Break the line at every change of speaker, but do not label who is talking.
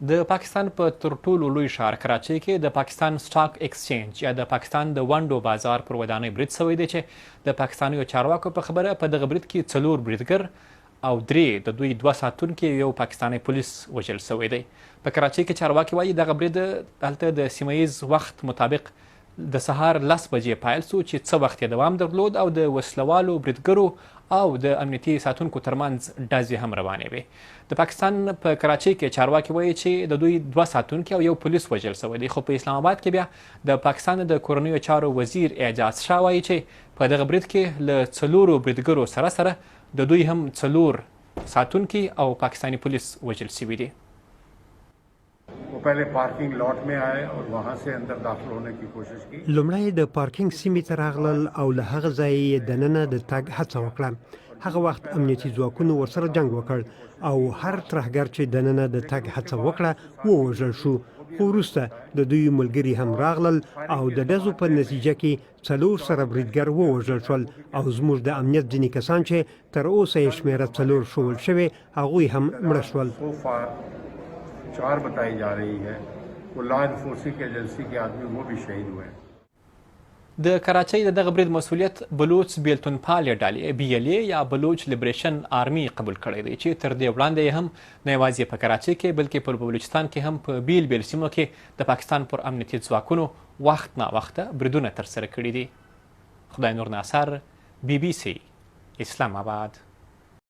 د پاکستان په تر ټولو لوی ښار کراچۍ کې د پاکستان سټاک ایکسچینج یا د پاکستان د ونډو بازار پر ودانۍ برید شوی دی چې د پاکستانیو چارواکو په خبره په دغه برید کې څلور بریدګر او درې د دوی دوه ساتونکي یو پاکستانی پولیس وژل شوی دی. په کراچۍ کې چارواکي وایي دغه برید هلته د سیمه ییز وخت مطابق د سهار لس بجې پیل شو چې څه وخت یې دوام درلود او د وسلوالو بریدګرو او د امنیتي ساتونکو ترمنځ ډزې هم روانې وې. د پاکستان په کراچۍ کې چارواکي وایي چې د دوی دوه ساتونکي او یو پولیس وژل شوی دی، خو په اسلام آباد کې بیا د پاکستان د کورنیو چارو وزیر اعجاز شاه وایي چې په دغه برید کې له څلورو بریدګرو سره سره د دوی هم څلور ساتونکي او پاکستاني پولیس وژل شوي دي.
وہ پهلې پارکنګ لاټ مې آئے اور وهاں سې اندر داخل هونې کی کوشش کی.
لومړی د پارکینګ سیمې ته راغلل او له هغه ځایه یې دننه د تګ هڅه وکړه. هغه وخت امنیتي ځواکونو ورسره جنګ وکړ او هر ترهګر چې دننه د تګ هڅه وکړه ووژل شو. خو وروسته د دوی ملګري هم راغلل او د ډزو په نتیجه کې څلور سره بریدګر ووژل شول او زموږ د امنیت ځینې کسان چې تر اوسه یې شمېره څلور ښوول شوې، هغوی هم مړه شول.
سو فار چار بتائی جا رهی هې وہ لا انفورسنګ ایجنسی کې آدمی وہ بھی شهید هوئے.
د کراچۍ د دغه برید مسوولیت بلوڅ بیلتونپالې ډلې بي ایل ای یا بلوچ لیبریشن آرمي قبول کړی دی چې تر دې وړاندې یې هم نه یوازې په کراچۍ کې بلکې په بلوچستان کې هم په بیل بیل سیمو کې د پاکستان پر امنیتي ځواکونو وخت ناوخته بریدونه ترسره کړي دي. خدای نور ناصر، بي بي سي، اسلام آباد.